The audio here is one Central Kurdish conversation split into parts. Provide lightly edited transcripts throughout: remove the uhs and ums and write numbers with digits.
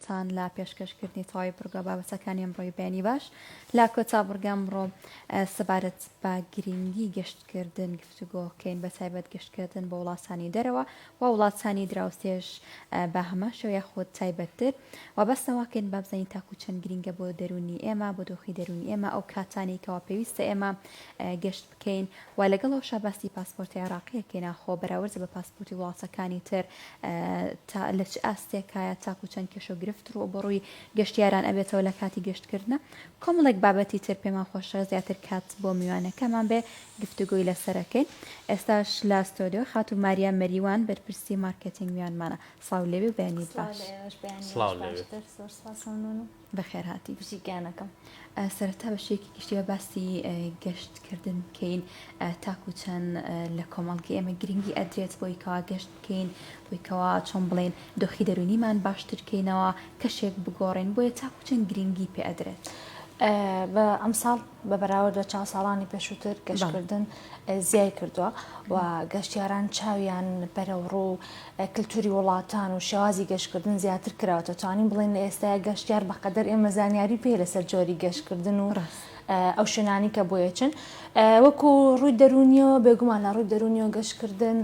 لەگەڵتان لە پێشکەشکردنی تەواوی بڕگە بابەتەکانی ئەمڕۆی بەیانی باش لە کۆتا بڕگە ئەمڕۆ سەبارەت بە گرنگی گەشتکردن گفتوگۆکەین بە تایبەت گەشتکردن بۆ وڵاتانی دەرەوە و وڵاتانی دراوسێش بە هەمان شێوە یاخود تایبەتتر و بەسنەوەکەین با بزانین تاکو چەند گرنگە بۆ دەروونی ئێمە بۆ دۆخی دەروونی ئێمە ئەو کاتانەی کەوا پێویستە ئێمە گەشت بکەین و لەگەڵ ئەوشا باسی پاسپۆرتی عێراقی ئەکەین ئاخۆ بەراورد بە پاسپۆرتی وڵاتەکانی تر تا لە چ ئاستێکایە تاکو چەند کێشە و گرفت ڕووبەڕووی گەشتیاران ئەبێتەوە لە کاتی گەشتکردنە کۆمەڵێک بابەتی تر پێمان خۆشە زیاتر کات بۆ میوانەکەمان بێ گفتوگۆی لەسەر ئەکەین ئێستاش لە ستۆدیۆ خاتوو ماریا مەریوان بەرپرسی مارکێتینگ میوانمانە سڵاو لێبێ و بەیانیت باش. سڵاو لێوێ. بەخێرهاتی. بژی گیانەکەم. سەرەتا بە شێوەیەکی گشتی با باسی گەشت کردن بکەین تاکو چەند لە کۆمەڵگەی ئێمە گرنگی ئەدرێت بۆی کەوا گەشت بکەین بۆی کەوا چۆن بڵێن دۆخی دەرونیمان باشتر کەینەوە کەشێک بگۆڕین بۆیە تاکو چەند گرنگی پێ ئەدرێت. بە ئەمساڵ بە بەراورد بە چاو ساڵانی پێشووتر گەشتکردن زیای کردووە و گەشتیاران چاویان بەرەو ڕوو کلتوری وڵاتان و شێوازی گەشتکردن زیاتر کراوەتە توانین بڵێن لە ئێستایا گەشتیار بەقەدەر ئێمە زانیاری پێ لەسەر جۆری گەشتکردن و ئەو شوێنانی کە بۆیەچن وەکو ڕووی دەرونیەوە بێگومان لە ڕووی دەرونیەوە گەشتکردن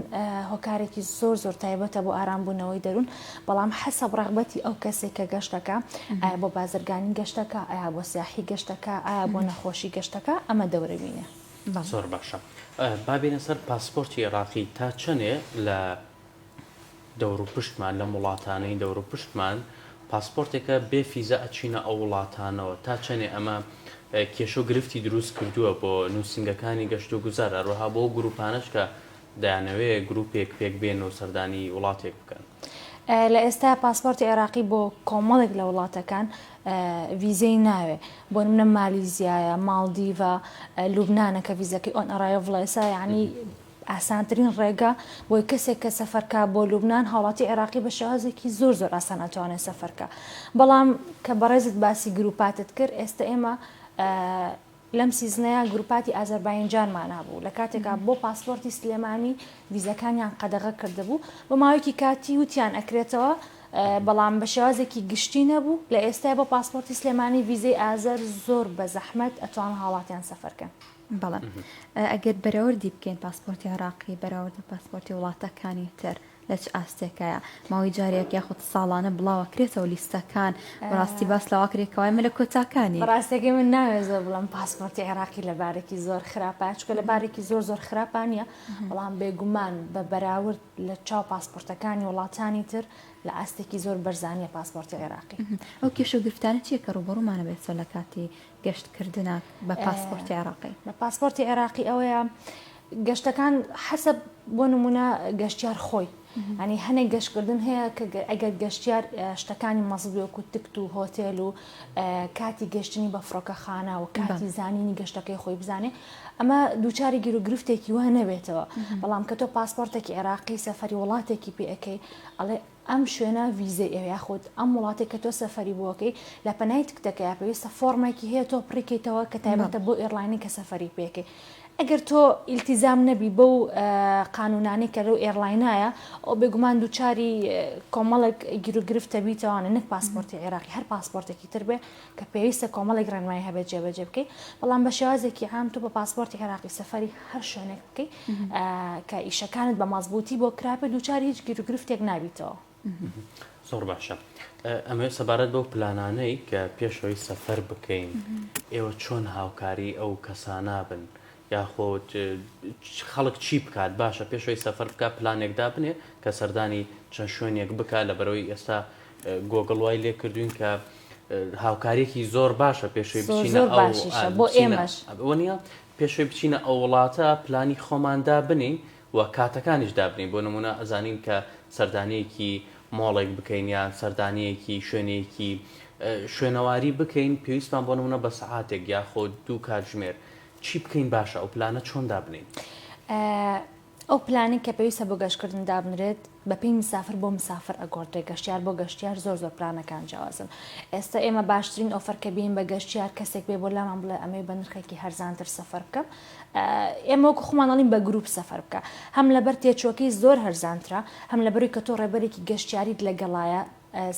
هۆکارێکی زۆر زۆر تایبەتە بۆ ئارامبوونەوەی دەروون بەڵام حەسەب ڕەغبەتی ئەو کەسێک کە گەشتەکە ئایا بۆ بازرگانی گەشتەکە ئایا بۆ سیاحی گەشتەکە ئایا بۆ نەخۆشی گەشتەکە ئەمە دەورەبینێ. زۆر باشە با بێینە سەر پاسپۆرتی عێراقی تا چەنێ لە دەوروپشتمان لەم وڵاتانەی دەوروپشتمان پاسپۆرتێکە بێ فیزە ئەچینە ئەو وڵاتانەوە تا چەنێ ئەمە کێشە و گرفتی دروست کردووە بۆ نووسینگەکانی گەشت و گوزار هەروەها بۆ گروپانەش کە دەیانەوێ گروپێک پێک بێن و سەردانی وڵاتێک بکەن. لە ئێستا پاسپۆرتی عێراقی بۆ کۆمەڵێک لە وڵاتەکان ڤیزەی ناوێ بۆ نمونە مالیزیایە، ماڵدیڤە، لوبنانە کە ڤیزەکەی on arrival ە ئێستا یانی ئاسانترین ڕێگە بۆی کەسێک کە سەفەرکا بۆ لوبناان هاوڵاتی عێراقی بە شێوازێکی زۆر زۆر ئاسان ئەتوانێت سەفەرکە بەڵام کە بەڕێزت باسی گروپاتت کرد ئێستا ئێمە لەم season ەیا گروپاتی ئازەرباینجانمان هەبوو لە کاتێکا بۆ پاسپۆرتی سلێمانی ڤیزەکانیان قەدەغە کردبوو بۆ ماوەیەکی کاتی وتیان ئەکرێتەوە بەڵام بە شێوازێکی گشتی نەبوو لە ئێستای بۆ پاسپۆرتی سلێمانی ڤیزەی ئازەر زۆر بە زەحمەت ئەتوان هاوڵاتیان سەفەرکەن. بەڵێ ئەگەر بەراوردی بکەین پاسپۆرتی عێراقی بەراورد بە پاسپۆرتی وڵاتەکانی تر لە چ ئاستێکایە ماوەی جارێک یاخود ساڵانە بڵاوەکرێتەوە لیستەکان بەڕاستی باس لەوە کرێ کەوای ئێمە لە کۆتاکانی. ڕاستەکەی من ناوێ زۆر بڵێم پاسپۆرتی عێراقی لە بارێکی زۆر خراپە چونکە لە بارێکی زۆر زۆر خراپا نییە بەڵام بێگومان بە بەراورد لە چاو پاسپۆرتەکانی وڵاتانی تر لە ئاستێکی زۆر بەرزانیە پاسپۆرتی عێراقی. ئەو کێشە و گرفتانە چییە کە ڕووبەڕوومانە بێتەوە لە کاتی گەشتکردنا بە پاسپۆرتی عێراقی؟ بە پاسپۆرتی عێراقی ئەوەیە گەشتەکان حەسەب بۆ نمونە گەشتیار خۆی ئەنی هەنێک گەشتکردن هەیە کە ئەگەر گەشتیار شتەکانی مەزبوو وەکو تکت و هۆتێل و کاتی گەشتنی بە فڕۆکەخانە و کاتی زانینی گەشتەکەی خۆی بزانێ ئەمە دووچاری گیر و گرفتێکی وە نەبێتەوە بەڵام کە تۆ پاسپۆرتێکی عێراقی سەفەری وڵاتێکی پێ ئەەکەی ئەڵێ ئەم شوێنە ڤیزەی ئەوێ یاخود ئەم وڵاتێک کە تۆ سەفەری بۆکەی لە پەنای تکتەکەیا پێویستە فۆڕمێکی هەیە تۆ پڕیکەیتەوە کە تایبەتە بۆ airline ی کە سەفەری پێکەی ئەگەر تۆ ئیلتیزام نەبی بەو قانونانەی کە لەو airline ایە ئەو بێگومان دووچاری کۆمەڵێک گیروگرفتە بیتەوانە نەک پاسپۆرتی عێراقی هەر پاسپۆرتێکی تر بێ کە پێویستە کۆمەڵێک ڕێنمایی هەبێت جێبەجێ بکەی بەڵام بە شێوازێکی عام تۆ بە پاسپۆرتی عێراقی سەفەری هەر شوێنێک بکەی کە ئیشەکانت بە مەزبووتی بۆ کرابێت دووچاری هیچ گیروگرفتێک نابیتەوە. زۆر باشە ئەمەوێت سەبارەت بەو پلانانەی کە پێشەوەی سەفەر بکەین ئێوە چۆن هاوکاری ئەو کەسانە بن یاخود خەڵک چی بکات باشە پێشەوەی سەفەر بکات پلانێک دابنێ کە سەردانی چەند شوێنێک بکات لەبەرەوەی ئێستا گۆگڵ وای لێ کردوین کە هاوکاریەکی زۆر باشە پێشەوەی بچینە زۆر باشیشە بۆ ئێمەش وەنیە پێشەوەی بچینە ئەو وڵاتە پلانی خۆمان دابنین و کاتەکانیش دابنین بۆ نمونە ئەزانین کە سەردانیەکی مۆڵێک بکەین یان سەردانیەکی شوێنێکی شوێنەواری بکەین پێویستمان بۆ نمونە بە سەعاتێک یاخۆ دوو کاتژمێر چی بکەین باشە ئەو پلانە چۆن دابنێین؟ ئەو پلانەی کە پێویستە بۆ گەشتکردن دابنرێت بەپێی مسافر بۆ مسافر ئەگۆڕدرێت گەشتیار بۆ گەشتیار زۆر زۆر پلانەکان جیاوازن ئێستا ئێمە باشترین offer کە بین بە گەشتیار کەسێک بێ بۆ لامان بڵێ ئەمەی بە نرخێکی هەرزانتر سەفەر بکەم ئێمە وەکو خۆمان ئەڵین بە گروپ سەفەر بکە هەم لەبەر تێچووەکەی زۆر هەرزانترە هەم لەبەروی کە تۆ ڕێبەرێکی گەشتیاریت لەگەڵایە.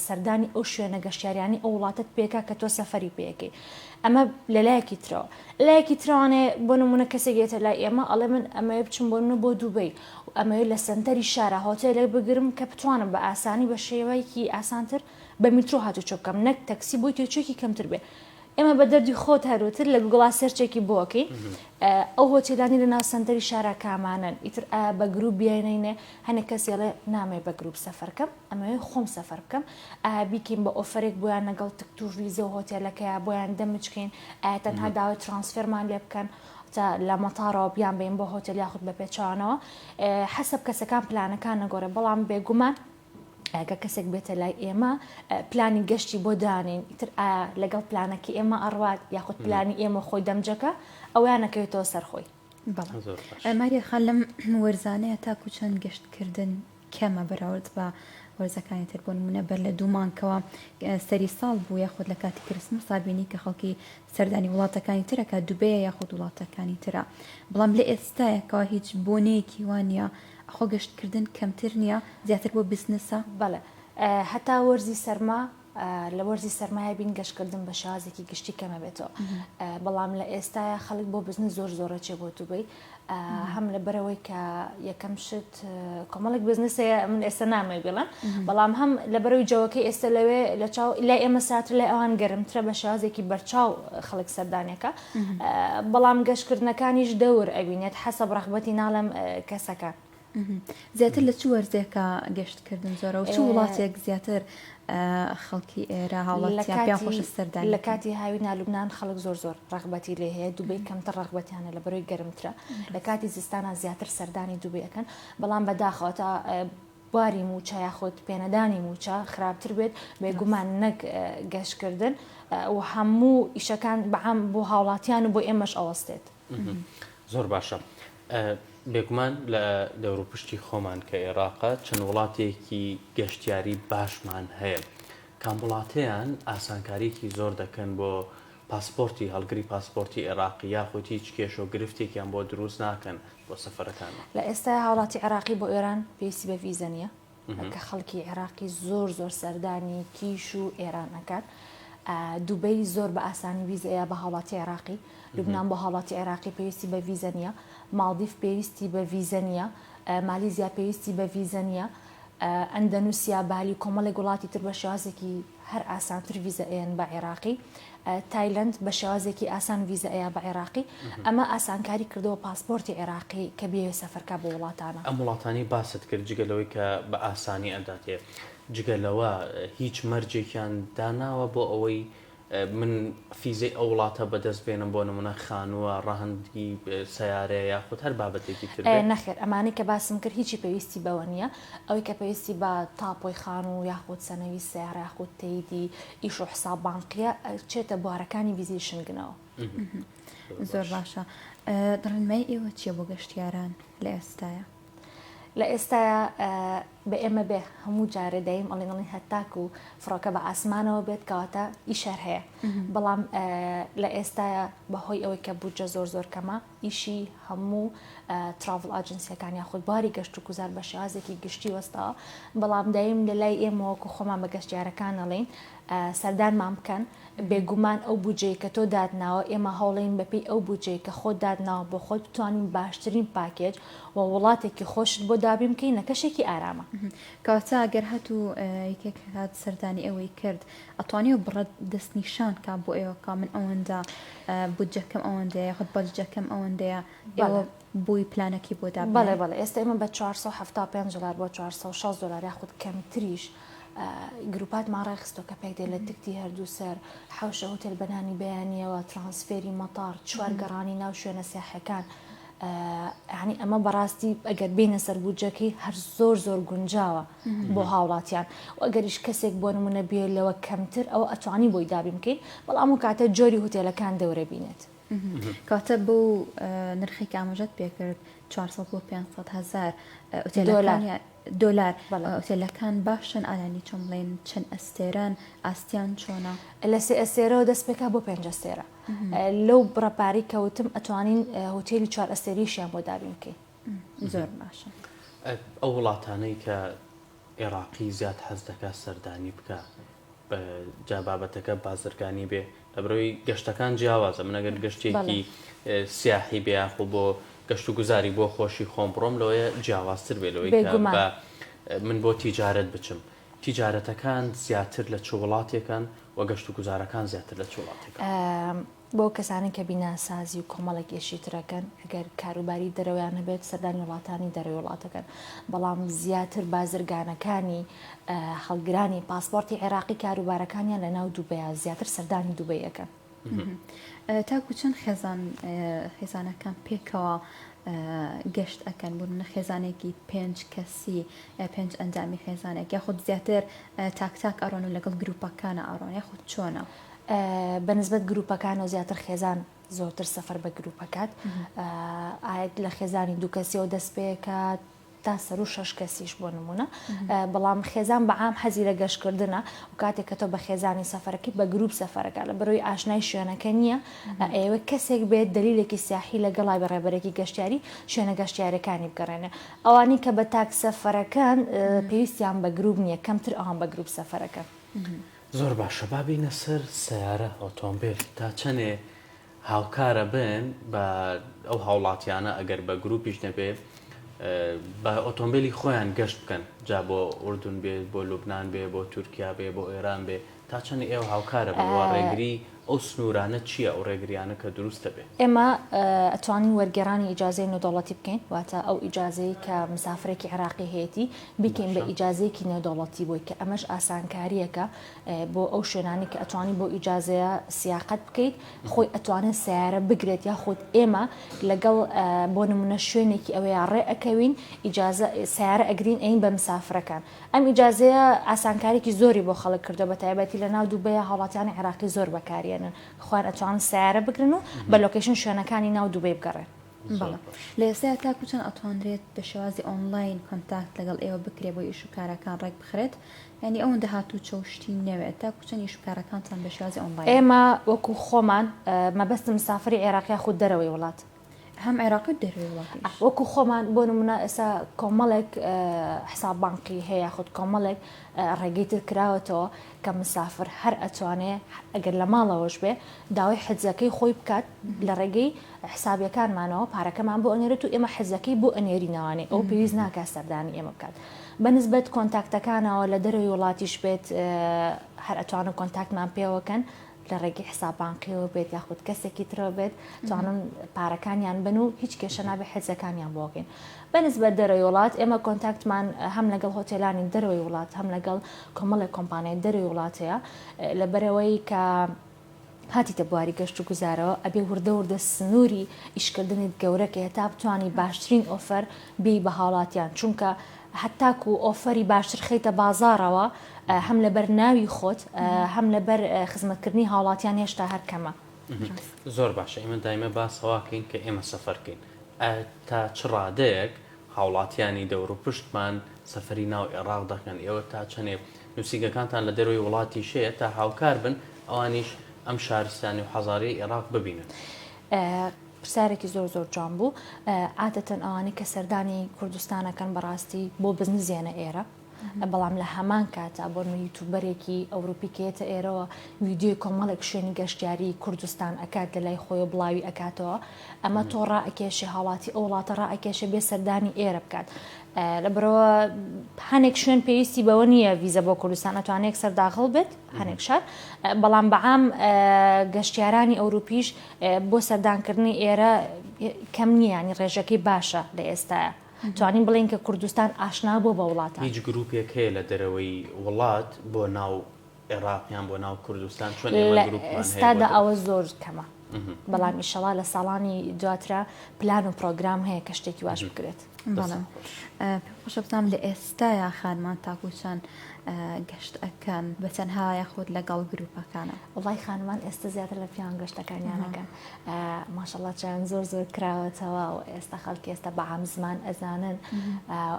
سەردانی ئەو شوێنە گەشتیاریانی ئەو وڵاتەت پێکا کە تۆ سەفەری پێەکەی ئەمە لەلایەکی ترەوە لایەکی ترانێ بۆ نمونە کەسێک یەتە لای ئێمە ئەڵێ من ئەمەوێ بچم بۆ نمونە بۆ دوبەی و ئەمەوێ لە سەنتەری شارا هۆتێلێک بگرم کە بتوانم بە ئاسانی بە شێوەیەکی ئاسانتر بە میترۆ هاتوچۆ بکەم نەک تەکسی بۆی تێچوویەکی کەمتر بێ ئێمە بە دەردی خۆت هەروتر لە گوگڵا search ێکی بۆ ئەکەین ئەو هۆتێلانی لە ناو سەنتەری شارا کامانەن ئیتر ئایا بە گروپ بیانینێ هەنێک کەس ئەڵێ نامەوێ بە گروپ سەفەر کەم ئەمەوێ خۆم سەفەر بکەم ئایا بیکەین بە offer ێک بۆیان لەگەڵ تکت و ڤیزە و هۆتێلەکەیا بۆیان دەمج کەین ئایا تەنها داوای transfer مان لێ بکەن تا لە مەتارەوە بیان بین بۆ هۆتێل یاخود بە پێچەوانەوە حەسەب کەسەکان پلانەکان نەگۆڕێ بەڵام بێگومان ئەگەر کەسێک بێتە لای ئێمە پلانی گەشتی بۆ دانین ئیتر ئایا لەگەڵ پلانەکە ئێمە ئەڕوات یاخود پلانی ئێمە خۆی دەمجەکە ئەویان نەکەوێتەوە سەر خۆی. بەڵێ ماریا خان لەم وەرزانەیە تاکو چەند گەشتکردن کەمە بەراورد بە وەرزەکانی تر بۆ نمونە بەر لە دوو مانگەوە سەری ساڵ بوو یاخود لە کاتی کریسمسا بینی کە خەڵکی سەردانی وڵاتەکانی ترەکە دوبەیە یاخود وڵاتەکانی ترە بەڵام لە ئێستایەکەوە هیچ بۆنەیەکی وانە خۆ گەشتکردن کەمتر نییە زیاتر بۆ بزنسە؟ بەڵێ هەتا وەرزی سەرما لە وەرزی سەرمایە بین گەشتکردن بە شێوازێکی گشتی کەمە بێتەوە بەڵام لە ئێستاە خەڵک بۆ بزنس زۆر زۆرە چێ بۆ دوبەی هەم لە بەرەوەی کە یەکەم شت کۆمەڵێک بزنس هەیە من ئێستا نامەوێ بڵێم بەڵام هەم لە بەرەوەی جەوەکەی ئێستا لەوێ لە چاو لای ئێمە ساتر لای ئەوان گەرمترە بە شێوازێکی بەرچاو خەڵک سەردانەکە بەڵام گەشتکردنەکانیش دەور ئەبینێت حەسەب ڕەغبەتی ناڵێم کەسەکان. زیاتر لە چ وەرزێکا گەشتکردن زۆرە و چ وڵاتێک زیاتر خەڵکی ئێرە هاوڵاتیان پێیان خۆشە سەردانی لە کاتی هاوینا لوبناان خەڵک زۆر زۆر ڕەغبەتی لێ هەیە دوبەی کەمتر ڕەغبەتیانە لە بەرەوەی گەرمترە لە کاتی زستانە زیاتر سەردانی دوبەی ئەکەن بەڵام بەداخەوە تا باری مووچە یاخود پێنەدانی مووچە خراپتر بێت بێگومان نەک گەشتکردن و هەموو ئیشەکان بەعام بۆ هاوڵاتیان و بۆ ئێمەش ئەوەستێت. زۆر باشە بێگومان لە دەوروپشتی خۆمان کە ئێراقە چەند وڵاتێکی گەشتیاری باشمان هەیە کام وڵاتەیان ئاسانکاریەکی زۆر دەکەن بۆ پاسپۆرتی هەڵگری پاسپۆرتی ئێراقی یاخود هیچ کێشە و گرفتێکیان بۆ دروست ناکەن بۆ سەفەرەکانمان. لە ئێستایا هاوڵاتی عێراقی بۆ ئێران پێویستی بە ڤیزە نییە کە خەڵکی عێراقی زۆر زۆر سەردانی کیش و ئێران ئەکات دوبەی زۆر بە ئاسانی ویزە ئەیا بە هاوڵاتی عێراقی لوبناان بۆ هاوڵاتی عێراقی پێویستی بە ڤیزە نییە ماڵدیف پێویستی بە ڤیزە نییە مالیزیا پێویستی بە ڤیزە نییە ئەندەنوسیا، بالی و کۆمەڵێک وڵاتی تر بە شێوازێکی هەر ئاسانتر ڤیزە ئەیەن بە عێراقی، تایلەند بە شێوازێکی ئاسان ڤیزە ئەیا بە عێراقی، ئەمە ئاسانکاری کردەوە پاسپۆرتی عێراقی کە بیەوێ سەفەرکا بۆ وڵاتانە. ئەم وڵاتانەی باست کرد جگە لەوەی کە بە ئاسانی ئەداتێ، جگە لەوە هیچ مەرجێکیان داناوە بۆ ئەوەی من فیزەی ئەو وڵاتە بەدەست بێنم بۆ نمونە خانووە، ڕەهەندی سەیارەیە یاخود هەر بابەتێکی تر بێت؟ نەخێر ئەمانەی کە باسم کرد هیچی پێویستی بەوە نییە، ئەوەی کە پێویستی بە تاپۆی خانوو یاخود سەنەوی سەیارە یاخود تەیدی ئیش و حساب بانقیە ئەچێتە بوارەکانی ڤیزەی شنگنەوە. زۆر باشە ڕێنمایی ئێوە چییە بۆ گەشتیاران لە ئێستایا؟ لە ئێستایا بە ئێمە بێ هەموو جارێ دایم ئەڵێن ئەڵێن هەتاکو فڕۆکە بە ئاسمانەوە بێت کەواتە ئیش هەر هەیە بەڵام لە ئێستایا بەهۆی ئەوەی کە بودجە زۆر زۆر کەمە ئیشی هەموو travel agency یەکان یاخود باری گەشت و گوزار بە شێوازێکی گشتی وەستاوە بەڵام دایم لە لای ئێمە وەکو خۆمان بە گەشتیارەکان ئەڵێین سەردانمان بکەن بێگومان ئەو بودجەی کە تۆ داتناوە ئێمە هەوڵین بەپێی ئەو بودجەی کە خۆت داتناوە بۆ خۆت بتوانین باشترین پاکێج و وڵاتێکی خۆشت بۆ دابین بکەین لە کەشێکی ئارامە. کەواتە گەر هاتوو یەکێک هات سەردانی ئێوەی کرد ئەتوانی ئەو بڕە دەستنیشان کا بۆ ئێوە کا من ئەوەندە بودجەکەم ئەوەندەیە یاخود بەججەکەم ئەوەندەیە ئێوە بۆی پلانەکەی بۆ دابنێن؟ بەڵێ بەڵێ ئێستا ئێمە بە 475 دۆلار بۆ 460 دۆلار یاخود کەمتریش گروپاتمان ڕێکخستوە کە پێکدێت لە تکتی هەردوو سەر، حەوشە هوتێل بە نانی بەیانیەوە، transfer ی مەتار، چوار گەڕانی ناو شوێنە سیاحیەکان، یانی ئەمە بەڕاستی ئەگەر بینە سەر بودجەکەی هەر زۆر زۆر گونجاوە بۆ هاوڵاتیان و ئەگەریش کەسێک بۆ نمونە بێ لەوە کەمتر ئەوە ئەتوانی بۆی دابین بکەین بەڵام ئەو کاتە جۆری هوتێلەکان دەورە بینێت. کەواتە بەو نرخەی کە ئاماژەت پێکرد 400 بۆ 500 هەزار ئوتێلەکان دۆلار ئوتێلەکان باشن ئالانی چۆن بڵێن چەند ئەستێرەن ئاستیان چۆنە؟ لە سێ ئەستێرەوە دەست پێکا بۆ پێنج ئەستێرە لەو بڕە پارەی کە وتم ئەتوانین هوتێلی چوار ئەستێریشیان بۆ دابین بکەین. زۆر باشە. ئەو وڵاتانەی کە. عێراقی زیاد حەز دەکا سەردانی بکا جا بابەتەکە بازرگانی بێ لەبەرئەوەی گەشتەکان جیاوازە من ئەگەر گەشتێکی سیاحی بێ یاخۆ بۆ گەشت و گوزاری بۆ خۆشی خۆم بڕۆم لەوەیە جیاوازتر بێ لەوەی کە بە من بۆ تیجارەت بچم تیجارەتەکان زیاتر لە چ وڵاتێکن و گەشت و گوزارەکان زیاتر لە چ وڵاتێکن؟ بۆ کەسانی کە بیناسازی و کۆمەڵێک ئیشی ترەکەن ئەگەر کاروباری دەرەوەیان هەبێت سەردانی وڵاتانی دەرەوەی وڵاتەکەن بەڵام زیاتر بازرگانەکانی هەڵگرانی پاسپۆرتی عێراقی کاروبارەکانیان لە ناو دوبەیە زیاتر سەردانی دوبەی ئەکەن. تاکو چەند خێزان خێزانەکان پێکەوە گەشت ئەکەن بۆ نمونە خێزانێکی پێنج کەسی پێنج ئەندامی خێزانێک یاخود زیاتر تاک تاک ئەڕۆن و لەگەڵ گروپەکانە ئەڕۆن یاخود چۆنە؟ بە نسبەت گروپەکانەوە زیاتر خێزان زۆرتر سەفەر بە گروپ ئەکات ئایەت لە خێزانی دوو کەسیەوە دەست پێکات تا سەرو شەش کەسیش بۆ نمونە بەڵام خێزان بە عام حەزی لە گەشتکردنە و کاتێک کە تۆ بە خێزانی سەفەرەکەی بە گروپ سەفەرەکە لە بەرەوەی ئاشنای شوێنەکە نییە ئەیەوێت کەسێک بێت دلیلێکی سیاحی لەگەڵا بێ ڕێبەرێکی گەشتیاری شوێنە گەشتیارەکانی بگەڕێنێ ئەوانی کە بە تاک سەفەرەکەن پێویستیان بە گروپ نییە کەمتر ئەوان بە گروپ سەفەرەکەن. زۆر باشە با بێینە سەر سەیارە ئۆتۆمبێل تا چەنێ هاوکارە بن بە ئەو هاوڵاتیانە ئەگەر بە گروپیش نەبێ بە ئۆتۆمبیلی خۆیان گەشت بکەن جا بۆ ئوردون بێ بۆ لوبناان بێ بۆ تورکیا بێ بۆ ئێران بێ تا چەند ئێوە هاوکارە بن وە ڕێگری ئەو سنوورانە چییە ئەو ڕێگریانە کە دروستە بێ؟ ئێمە ئەتوانین وەرگێڕانی ئیجازەی نێودەوڵەتی بکەین، واتە ئەو ئیجازەی کە مسافرێکی عێراقی هەیەتی بیکەین بە ئیجازەیەکی نێودەوڵەتی بۆی کە ئەمەش ئاسانکارییەکە بۆ ئەو شوێنانەی کە ئەتوانی بۆ ئیجازەیە سیاقەت بکەیت خۆی ئەتوانێت سەیارە بگرێت یاخود ئێمە لەگەڵ بۆ نمونە شوێنێکی ئەوەیە ڕێ ئەکەوین ئیجازە سەیارە ئەگرین ئەین بە مسافرەکان ئەم ئیجازەیە ئاسانکاریکی زۆری بۆ خەڵک کردوە بە تایبەتی لە ناو دوبەیە هاوڵاتیانی عێراقی زۆر بەکاریەنن خۆیان ئەتوانن سەیارە بگرن و بە location شوێنەکانی ناو دوبەی بگەڕێن. بەڵێ لە ئێستایا تاکو چەند ئەتوانرێت بە شێوازی ئۆنلاین contact لەگەڵ ئێوە بکرێ بۆ ئیش و کارەکان ڕێک بخرێت یانی ئەوەندە هاتوچۆ و شتی نەوێت تاکو چەند ئیش و کارەکانتان بە شێوازی ئۆنلاینە؟ ئێمە وەکو خۆمان مەبەستم مسافری عێراقی یاخود دەرەوەی وڵات؟ هەم عێراقی و دەرەوەی وڵاتیش. وەکو خۆمان بۆ نمونە ئێستا کۆمەڵێک حساب بانقی هەیە یاخود کۆمەڵێک ڕێگەی تر کراوەتەوە کە مسافر هەر ئەتوانێ ئەگەر لە ماڵەوەش بێ داوای حجزەکەی خۆی بکات لە ڕێگەی حسابیەکانمانەوە پارەکەمان بۆ ئەنێرێت و ئێمە حجزەکەی بۆ ئەنێرینەوانێ ئەو پێویست ناکات سەردانی ئێمە بکات بە نسبەت کۆنتاکتەکانەوە لە دەرەوەی وڵاتیش بێت هەر ئەتوانن کۆنتاکتمان پێوەکەن لە ڕێگەی حساب بانقیەوە بێت یاخود کەسێکی ترەوە بێت توانن پارەکانیان بن و هیچ کێشە نابێت حجزەکانیان بۆ بکەین بە نسبەت دەرەوەی وڵات ئێمە کۆنتاکتمان هەم لەگەڵ هۆتێلانی دەرەوەی وڵات هەم لەگەڵ کۆمەڵێک کۆمپانیای دەرەوەی وڵات هەیە لەبەرەوەی کە هاتیتە بواری گەشت و گوزارەوە ئەبێ وردە وردە سنووری ئیشکردنت گەورەکەی هەتا بتانی باشترین offer بی بە هاوڵاتیان چونکە هەتاکو offer ی باشتر خەیتە بازاڕەوە هەم لەبەر ناوی خۆت هەم لەبەر خزمەتکردنی هاوڵاتیان هێشتا هەر کەمە. زۆر باشە ئێمە دایمە باس ئەوە کەین کە ئێمە سەفەر کەین ئایا تا چ ڕادەیەک هاوڵاتیانی دەوروپشتمان سەفەری ناو ئێڕاق دەکەن ئێوە تا چەنێ نوسینگەکانتان لە دەرەوەی وڵاتیش هەیە تا هاوکار بن ئەوانیش ئەم شارستانی و حەزاریەی ئێڕاق ببینن؟ پرسیارێکی زۆر زۆر جوان بوو عادەتەن ئەوانەی کە سەردانی کوردستان ئەکەن بەڕاستی بۆ بزنس یەنە ئێرە بەڵام لە هەمان کاتا بۆ نمونە یوتوبەرێکی ئەوروپی کە یەتە ئێرەوە ویدیۆی کۆمەڵێک شوێنی گەشتیاری کوردستان ئەکات لە لای خۆی و بڵاوی ئەکاتەوە ئەمە تۆ ڕائەکێشێ هاوڵاتی ئەو وڵاتە ڕائەکێشێ بێ سەردانی ئێرە بکات لەبەرەوە هەنێک شوێن پێویستی بەوە نییە ڤیزە بۆ کوردستان ئەتوانێت سەر داخڵ بێت هەنێک شار بەڵام بەعام گەشتیارانی ئەوروپیش بۆ سەردانکردنی ئێرە کەم نییە ینی ڕێژەکەی باشە لە ئێستاە توانین بڵێین کە کوردستان ئاشنا بووە بە وڵاتان. هیچ گروپێک هەیە لە دەرەوەی وڵات بۆ ناو عێراق یان بۆ ناو کوردستان چۆن ئێمە لە گروپمان هەیە بۆ ئێستادا دەرەوە؟ ئەوە زۆر کەمە بەڵام ئیشەڵا لە ساڵانی دواترا پلان و پڕۆگرام هەیە کە شتێکی واش بکرێت. دەستت خۆش. بەڵێ پێم خۆشە بزانم لە ئێستایا خانمان تاکو چەند گەشت ئەکەن بە تەنها یاخود لەگەڵ گروپەکانە؟ وەڵای خانمان ئێستا زیاتر لە پیاوان گەشتەکانیان ئەکەن ماشەڵا چاویان زۆر زۆر کراوەتەوە و ئێستا خەڵکی ئێستا بە عام زمان ئەزانن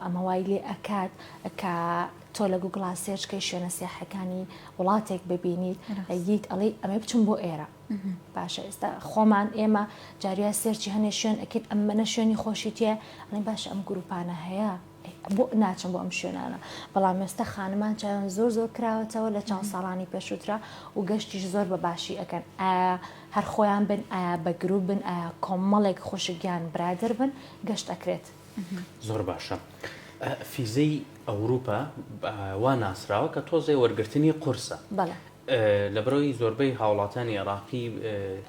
ئەمە وای لێ ئەکات کە تۆ لە گوگڵا search کەی شوێنە سیاحەکانی وڵاتێک ببینیت یت ئەڵێ ئەمە بچم بۆ ئێرە باشە ئێستا خۆمان ئێمە جاریا search ی هەنێ شوێن ئەکەین ئەمەنە شوێنی خۆشی تێ ئەڵێن باشە ئەم گروپانە هەیە. بۆ ناچم بۆ ئەم شوێنانە بەڵام ئێستا خانمان چاویان زۆر زۆر کراوەتەوە لە چاو ساڵانی پێشووترا و گەشتیش زۆر بە باشی ئەکەن ئایا هەر خۆیان بن ئایا بە گروپ بن ئایا کۆمەڵێک خوشک یان برادەر بن گەشت ئەکرێت. زۆر باشە فیزەی ئەوروپا وا ناسراوە کە تۆزێ وەرگرتنی قورسە بەڵێ. لەبەرئەوەی زۆربەی هاوڵاتیانی عێراقی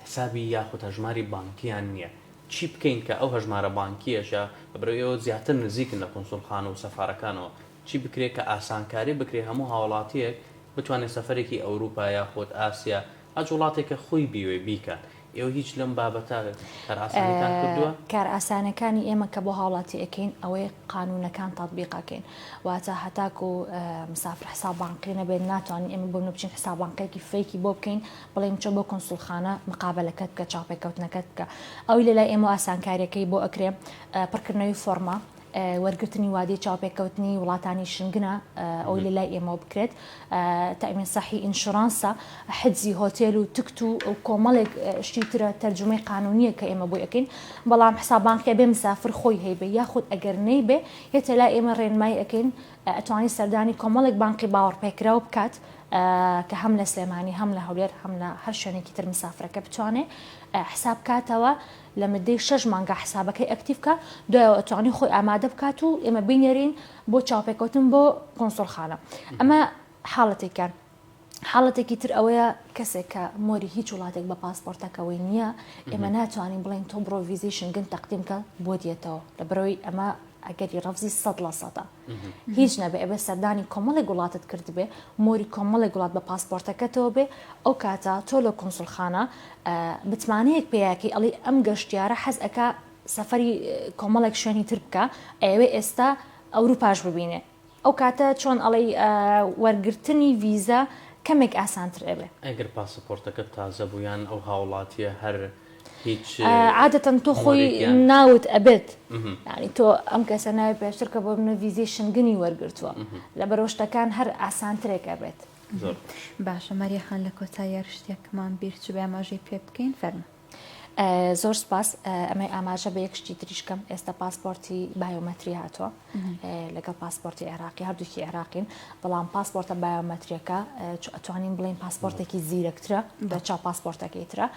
حسابی یاخود هەژماری بانکیان نییە چی بکەین کە ئەو هەژمارە بانکیەش یا لەبەرئەوەی ئێوە زیاتر نزیکن لە کونسوڵخانە و سەفارەکانەوە چی بکرێت کە ئاسانکاری بکرێت هەموو هاوڵاتیەک بتوانێت سەفەرێکی ئەوروپا یاخود ئاسیا هەچ وڵاتێک کە خۆی بیوێ بیکات ئێوە هیچ لەم بابەتە کارئاسانیتان کردووە؟ کارئاسانەکانی ئێمە کە بۆ هاوڵاتی ئەکەین ئەوەیە قانونەکان تەتبیق ئەکەین واتە هەتاکو مسافر حساب بانقی نەبێت ناتوانین ئێمە بۆ بچین حساب بانقێکی fake ی بۆ بکەین بڵێین بچۆ بۆ کونسوڵخانە مقابەلەکەت بکە چاوپێکەوتنەکەت بکە ئەوی لەلای ئێمە ئاسانکاریەکەی بۆ ئەکرێ پڕکردنەوەی فۆرمە وەرگرتنی وادەی چاوپێکەوتنی وڵاتانی شنگنە ئەوەی لە لای ئێمەوە بکرێت تەئمین سەحی insurance ە حجزی هۆتێل و تکت و کۆمەڵێک شتی ترە تەرجومەی قانونیە کە ئێمە بۆی ئەکەین بەڵام حساب بانقی ئەبێ مسافر خۆی هەیبێ یاخود ئەگەر نەیبێ یەتە لای ئێمە ڕێنمایی ئەکەین ئەتوانی سەردانی کۆمەڵێک بانقی باوەڕپێکراو بکات کە هەم لە سلێمانی هەم لە هەولێر هەم لە هەر شوێنێکی تر مسافرەکە بتوانێ حساب کاتەوە لە مدەی شەش مانگا حسابەکەی active کا دوایەوە ئەتوانی خۆی ئامادە بکات و ئێمە بینێرین بۆ چاوپێکەوتن بۆ کۆنسۆڵخانە ئەمە حاڵەتێکیان حاڵەتێکی تر ئەوەیە کەسێک کە مۆری هیچ وڵاتێک بە پاسپۆرتەکەوەی نییە ئێمە ناتوانین بڵێن تۆ بڕۆ ڤیزەی شنگن تەقدیم کە بۆ دێتەوە لە بەرەوەی ئەمە ئەگەری ڕەفزی سەد لە سەدە هیچ نەبێ ئەبێ سەردانی کۆمەڵێک وڵاتت کردبێ مۆری کۆمەڵێک وڵات بە پاسپۆرتەکەتەوە بێ ئەو کاتە تۆ لە کونسوڵخانە متمانەیەک پێیاکەی ئەڵێی ئەم گەشتیارە حەز ئەکا سەفەری کۆمەڵێک شوێنی تر بکا ئەیەوێ ئێستا ئەوروپاش ببینێ ئەو کاتە چۆن ئەڵێی وەرگرتنی ڤیزە کەمێک ئاسانتر ئەبێ. ئەگەر پاسەپۆرتەکەت تازە بوو یان ئەو هاوڵاتیە هەر هیچ عادەتەن تۆ خۆی ناوت ئەبێت یانی تۆ ئەم کەسە ناوی پێشتر کە بۆ منە ڤیزەی شنگنی وەرگرتووە لەبەرەوە شتەکان هەر ئاسانترێک ئەبێت. زۆر باشە ماریا خان لە کۆتاییا شتێکمان بیر چوبێ ئاماژەی پێ بکەین فەرموو. زۆر سپاس ئەمەی ئاماژە بە یەک شتی تریش کەم ئێستا پاسپۆرتی بایۆمەتری هاتووە لەگەڵ پاسپۆرتی عێراقی هەردووکی عێراقین بەڵام پاسپۆرتە بایۆمەتریەکە ئەتوانین بڵێین پاسپۆرتێکی زیرەکترە بە چاو پاسپۆرتەکەی ترە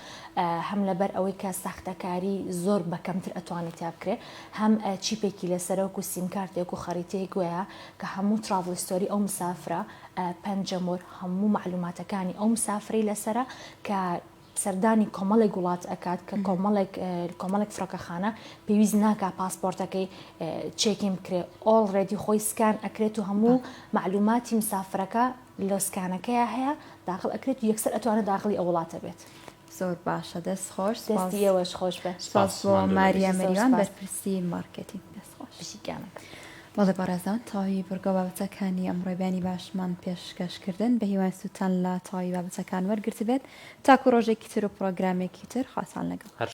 هەم لەبەر ئەوەی کە ساختەکاری زۆر بە کەمتر ئەتوانێت تیا بکرێ هەم چیپێکی لەسەرەوەک و سیمکارتێک و خەریتەیەک وەیە کە هەموو travel history ئەو مسافرە پەنجەمۆر هەموو معلوماتەکانی ئەو مسافرەی لەسەرە کە سەردانی کۆمەڵێک وڵات ئەکات کە کۆمەڵێک کۆمەڵێک فڕۆکەخانە پێویست ناکا پاسپۆرتەکەی checking بکرێ already خۆی scan ئەکرێت و هەموو معلوماتی مسافرەکە لە scan ەکەیا هەیە داخل ئەکرێت و یەکسەر ئەتوانێت داخلی ئەو وڵاتە بێت. زۆر باشە دەست خۆش سپاس. دەستی ئێوەش خۆش بێ. سپاس بۆ ماریا مەریوان بەرپرسی مارکێتینگ. دەست خۆش. بژی گیانەکەم. بەڵێ بەڕێزان تەواوی بڕگە و بابەتەکانی ئەمڕۆی بەیانی باشمان پێشکەش کردن بەهیوای سوودتان لە تەواوی بابەتەکان وەرگرتبێت تاکو ڕۆژێکی تر و پڕۆگرامێکی تر خواتان لەگەڵ.